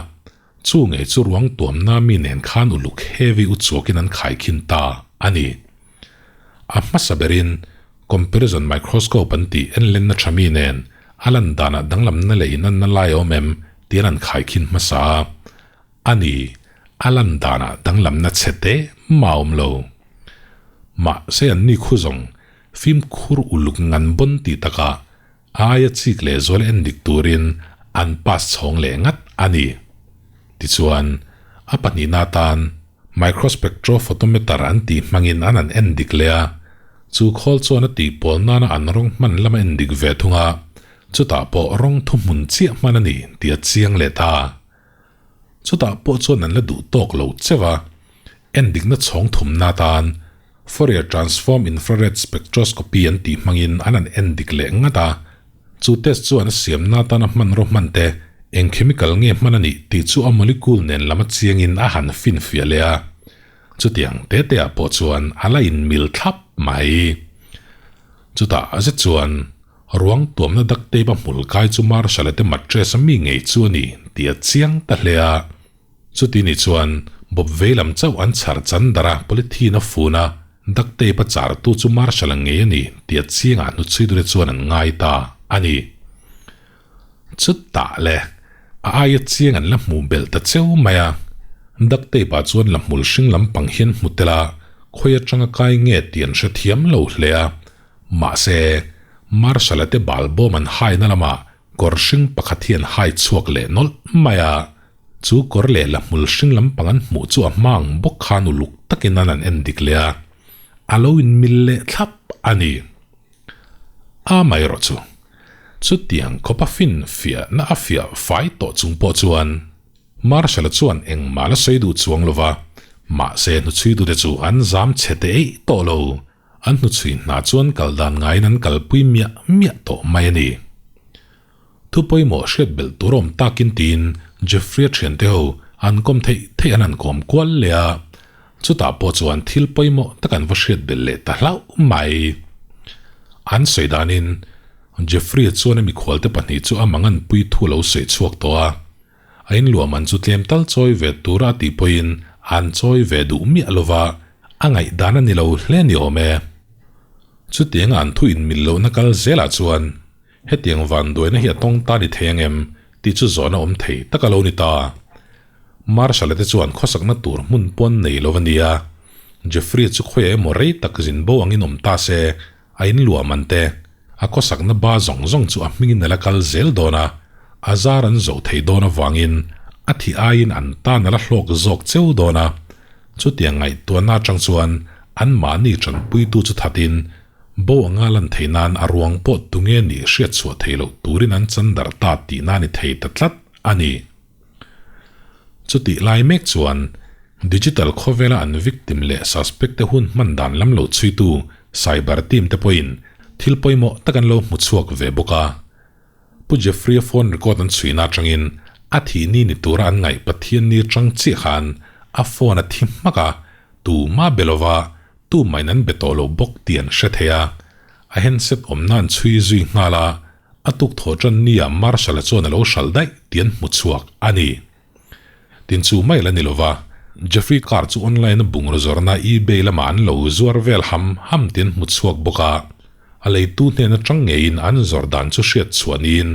Chu ngei chu ruang tuamna mi nen khan uluk heavy u chuakin an khaikhin ta a ni. A hmasa berin comparison microscope an tih enlenna tha mi nen a lan danah danglamna leh inanna lai a awm em tih an han khaikhin hmasa a. A ni, a lan danah danglamna chhe te mah a awm lo. Mahse an ni khu zawng fimkhur uluk ngan bawn tih takah Aia chik leh zual en dik turin an pass chhawng leh ngat a ni. Tichuan, a pahnihna atan microspectrophotometer an tih hmangin an han en dik leh a, chu khawl chuan a tih pawl nana an rawng hman lam a en dik ve thung a, chutah pawh rawng thuhmun chiah hman a ni tih a chiang leh ta. Chutah pawh chuan an la duh tawk lo cheu a, endikna chhawng thumna atan Fourier Transform Infrared Spectroscopy an tih hmangin an han endik leh ngat a, chu test chuan a siamna atana hmanraw hman te eng chemical nge hman a nih tih chu a molecule nen lam a chiangin a han finfiah leh a, chutiang te te ah pawh chuan a la inmil thlap mai. Chutah zet chuan. Ruang tuamna duct tape a hmul kai chu Marshall-a te mattress a mi ngei chu a ni tih a chiang ta hle a. Chuti ni chuan Bob vei lam chauh an chhar chan darh a, polythene a fun a, duct tape a char tu chu Marshall-a ngei a ni tih a chiangah hnuchhuitute chuan an ngai ta a ni. Chutah le, a aia chiang an la hmuh belh ta cheu mai a. Duct tape ah chuan la hmul hring lampang hian hmu tel a, khawi atanga kai nge tih an hrethiam lo hle a. Mahse, Marshall-a te balbawm an haina lamah kawr hring pakhat hi an hai chhuak leh nawlh mai a. Chu kawr leh la hmul hring lampang an hmuh chu a hma ang bawk khan uluk takin an han en dik leh a, a lo inmil leh thlap a ni. Amaherawhchu, chutiang khawpa finfiahna a fiah fai tawh chung pawh chuan, Marshall-a chuan engmah la sawi duh chuang lo va, mahse hnuchhuitute chu an zam chhe teh eih tawh lo. An hnuchhui hna chuan kal dan ngaiin an kalpui miah miah tawh mai a ni. Thu pawimawh hriat belh tur awm takin tiin Jeffrey-a thiante ho an kawm theih theih an han kawm kual leh a, chutah pawh chuan thil pawimawh tak an va hriat belh leh ta hlauh mai. An sawi danin Jeffrey-a chuan a mikhualte pahnih chu a manganpui thu a lo sawi chhuak tawh a, A inluah man chu tlem tal chawi ve tura a tih pawhin an chawi ve duh miah lova, a ngaihdan a ni lo hle ni awm e. Chutianga an thu inmil lohna kal zelah chuan hetiang vanduaina hi a tawng ta ni thei ang em tih chu zawhna awm thei tak a lo ni ta. Marshall-a te chuan khawsakna tur hmun pawn nei lo a nia, Jeffrey chu khawiah emaw rei tak zin bo angin awm ta se A inluah man te, a khawsakna ba zawng zawng chu a hmingin a la kal zel dawn a, a zar an zo thei dawn avangin a thih aiin an tan a la hlawk zawk cheu dawn a. Chutiang ngaihtuahna atang chuan anmahni tanpuitu chu thatin bo anga lan theih nan a ruang pawh tunge nih hriatchhuah theih loh turin an chan darh ta tihna a ni thei ta tlat a ni. Chutih lai mek chuan digital khawvela an victim leh suspect te hun hman dan lam lo chhuitu cyber team te pawhin thil pawimawh tak an lo hmu chhuak ve bawk a. Pu Jeffrey-a phone record an chhuihna atangin a thih ni ni tura an ngaih Pathian ni atang chiah khan a phone a thi hmak a, tumah be lova tumahin an be tawh lo bawk tih an hre thei a. A handset awmna an chhui zui nghal a, a tuk thaw tan nia Marshall-a chuan a lo hralh daih tih an hmu chhuak a ni. Tin chu mai la ni lova, Jeffrey car chu online-a bungraw zawrhna eBay lamah an lo zuar vel ham ham tih an hmu chhuak bawk a, a leitu hnen atang ngeiin an zawrh dan chu hriat chhuah niin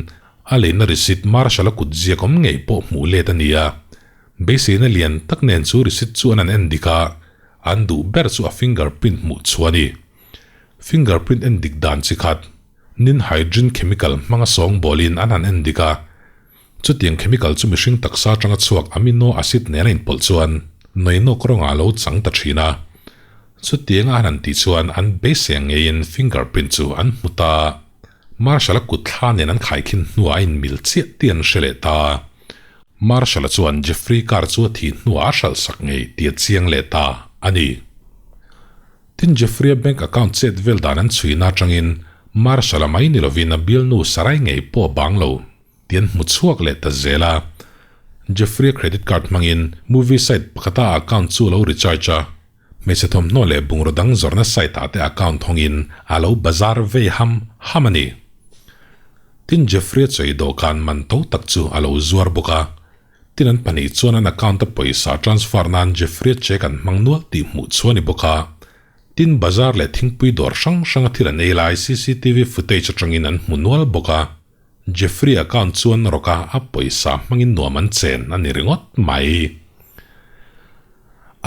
a leina receipt Marshall-a kut ziak awm ngei pawh hmuh let a ni a. Beiseina lian tak nen chu receipt chu an an en dik a, an duh ber chu a fingerprint hmuh chhuah a ni. Fingerprint en dik dan chi khat, ninhydrin chemical hmanga sawngbawlin an han en dik a. Chutiang chemical chu mihring taksa atanga chhuak amino acid nen a inpawlh chuan nawinawk rawngah a lo chang ta thin a. Chutianga an han tih chuan an beisei ang ngeiin fingerprint chu an hmu ta. Marshall-a kut thla nen an khaikhin hnuah a inmil chiah tih an hre leh ta. Marshall-a chuan Jeffrey car chu a thih hnuah a hralh sak ngei tih a chiang leh ta a ni. Tin, Jeffrey-a bank account chet vel dan an chhuina atangin Marshall-a mai ni lovin a bialnu Sarai ngei pawh a bang lo tih an hmu chhuak leh ta zel a. Jeffrey-a credit card hmangin movie site pakhata a account chu a lo recharge a, hmeichhe thawmhnaw leh bungraw dang zawrhna site ah te account hawngin a lo bazar vei ham ham a ni. Tin, Jeffrey-a chawei dawhkan man to tak chu a lo zuar bawk a. Tin an pahnih chuan an account a pawisa transfer nan Jeffrey-a check an hmang nual tih hmuh chu a ni bawk a. Tin bazar leh thingpui dawr hrang hranga thil an ei lai cctv footage atangin an hmu nual bawk a. Jeffrey account chuan rawk a a pawisa hmangin nuam an chen a ni ringawt mai.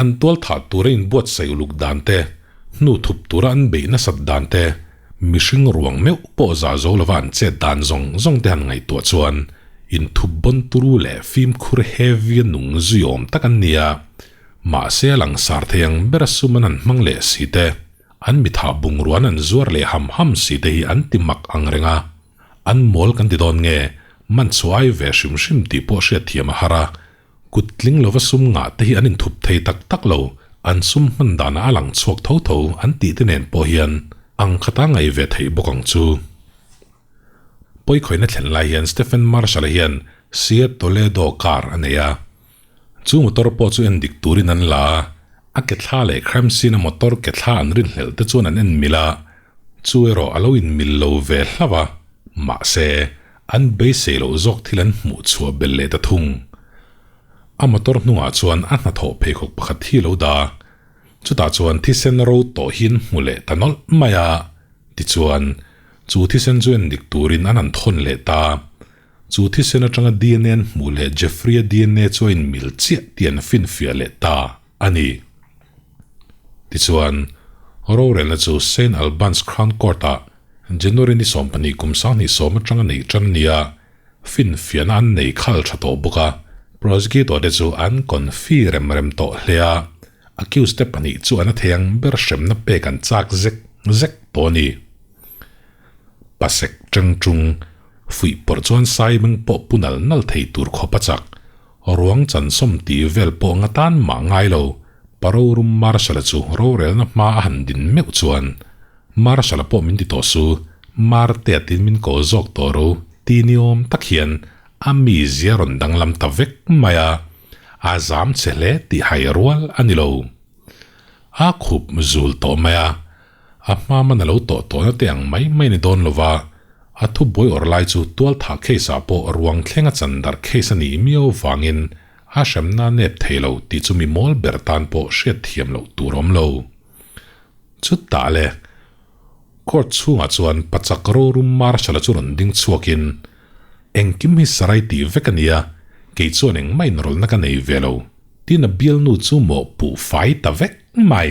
An tual thah tura inbuatsaih uluk dan te, hnu thup tura an beih nasat dan te, mihring ruang meuh pawh zah zo lova an chet dan zawng zawng te han ngaihtuah chuan inthup bawn turu leh fimkhur heavy a nung zui awm tak an ni a. Mahse a langsar thei ang bera sum an han hmang leh si te, an mithah bungruan an zuar leh ham ham si te hi an ti mak ang reng a. An mawl kan ti dawn nge, man chhuai ve hrim hrim tih pawh hriatthiam a har a. Kut tling lova sum ngah te hi an inthup thei tak tak lo, an sum hman danah a lang chhuak tho tho an tih te nen pawh hian ang khata ngaih ve theih bawk ang chu. Pawikhawihna thlen lai hian Stephen Marshall-a hian Seat Toledo car a nei a. Chu motor pawh chu en dik turin an la a, a ke thla leh crime scene-a motor ke thla an rinhlelh te chuan an en mil a, chu erawh a lo inmil lo ve hlauh a, mahse, An beisei loh zawk thil an hmuh chhuah belh leh ta thung. A motor hnungah chuan a hnathawh pheikhawk pakhat hi lo dah a, chutah chuan thisen ro tawh hi an hmu leh ta nawlh mai a. Tichuan, chu thisen chu en dik turin an han thawn leh ta. Chu thisen atanga dna an hmuh leh Jeffrey-a dna chu a inmil chiah tih an finfiah leh ta a ni. Tichuan, rorelna chu Saint Albans Crown Court-ah January ni 12 kum 2010 atanga neih tan a ni a, finfiahna an nei khal tha tawh bawk a, prosecutor te chu an confi rem rem tawh hle a, accused te pahnih chu an a thei ang ber hremna pek an chak zek zek tawh a ni. Pasek teng tung fuih pawrh chuan saimeng pawh pu nal nal thei tur khawp a chak, ruang chansawm tih vel pawh nga tan mah ngai lo, Parorum Marshal-a chu rorelna hma a han din meuh chuan Marshal-a pawh min ti tawh su, Marte-a tin min ko zawk tawh ro ti ni awm tak hian a mizia rawn danglam ta vek mai a, a zam che hle tih hai rual a ni lo. A khup zul tawh mai a, a hma man a lo tawh tawhna te ang mai mai a ni dawn lo va, a thubuai awrh lai chu tualthah case ah pawh ruang thlenga chan darh case a nih miau vangin a hremna nep thei lo tih chu mi mawl ber tan pawh hriatthiam loh tur awm lo. Chutah le, court chhungah chuan pachak rorum Marshal-a chu rawn ding chhuakin, Engkim hi sarai tih vek a nia, kei chuan engmah inrawlhna ka nei ve lo, tiin a bialnu chu mawh puh fai ta vek mai.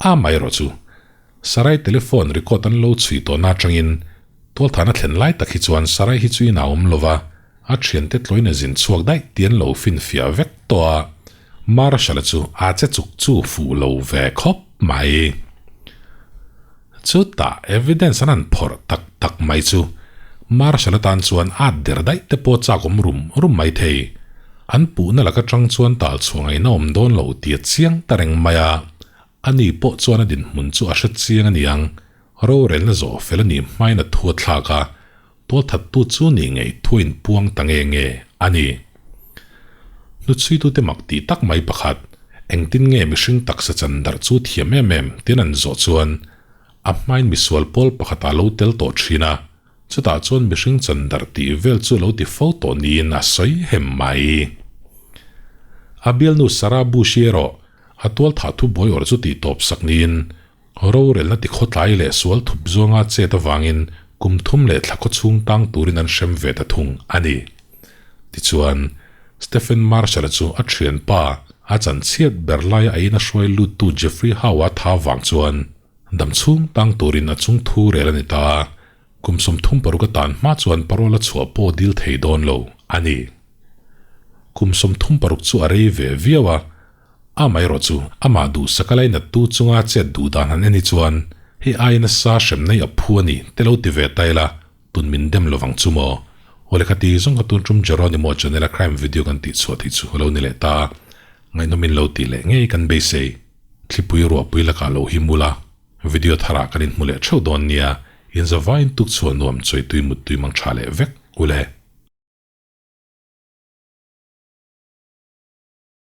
A amaherawh chu, sarai telephone record an lo chhui tawhna atangin tualthahna thlen lai tak hi chuan sarai hi chu inah a awm lo va, a thiante tlawin a zin chhuak daih tih an lo finfiah vek tawh a, Marshal-a chu a che chuk chu fuh lo ve khawp mai. Chutah evidence an han phawrh tak tak mai chu Marshal-a tan chuan at der daih te pawh chak awm rum rum mai thei. An puhna laka tang chuan tal chhuah ngaihna awm dawn lo tih a chiang ta reng mai a, ani pawh chuan a dinhmun chu a hre chiang a niang. Rorelna zawh fel a nih hmain a thu a thlak a, Tualthattu chu ni ngei thu in puang ta nge nge a ni. Hnuchhuitute mak tih tak mai pakhat, engtin nge mihring taksa chan darh chu thiam em em tiin an zawh chuan a hmain misual pawl pakhat a lo tel tawh thin a, chutah chuan mihring chan darh tih vel chu lo ti fo tawh niin a sawi hem mai. A bialnu Sarah Bush-i erawh a tualthah thubuai awrh chu tih tawp sak niin Rorelna tikhawtlai leh sual thup zawnga chet avangin kum thum leh thla khaw chhung tang turin an hrem ve ta thung a ni. Tichuan, Stephen Marshall-a chu a thianpa, a chanchhiat ber laia a ina hruai luttu Jeffrey Howe-a tha vang chuan Dam chhung tang turin a chung thu rel a ni ta a, kum 36 a tan hma chuan parole a chhuah pawh dil thei dawn lo a ni. Kum 36 chu a rei ve viau a, amaherawh chu amah duhsak a lainattu chunga chet duh dan han en hi chuan hei aiin nasa hrem nei a phu a ni te lo ti ve ta ila tun min dem lovang chu maw? Aw lehkha ti zawng kha tun tum Jeronimo channel a crime video kan tih chhuah theih chu a lo ni leh ta. Ngaihnawmin lo tih leh ngei kan beisei. Thlipui ruahpui lakah lo hi mul a, video tharah kan inhmu leh theuh dawn nia, inzavaiin tuk chhuah nuam chawitui muttui mang tha leh vek ule.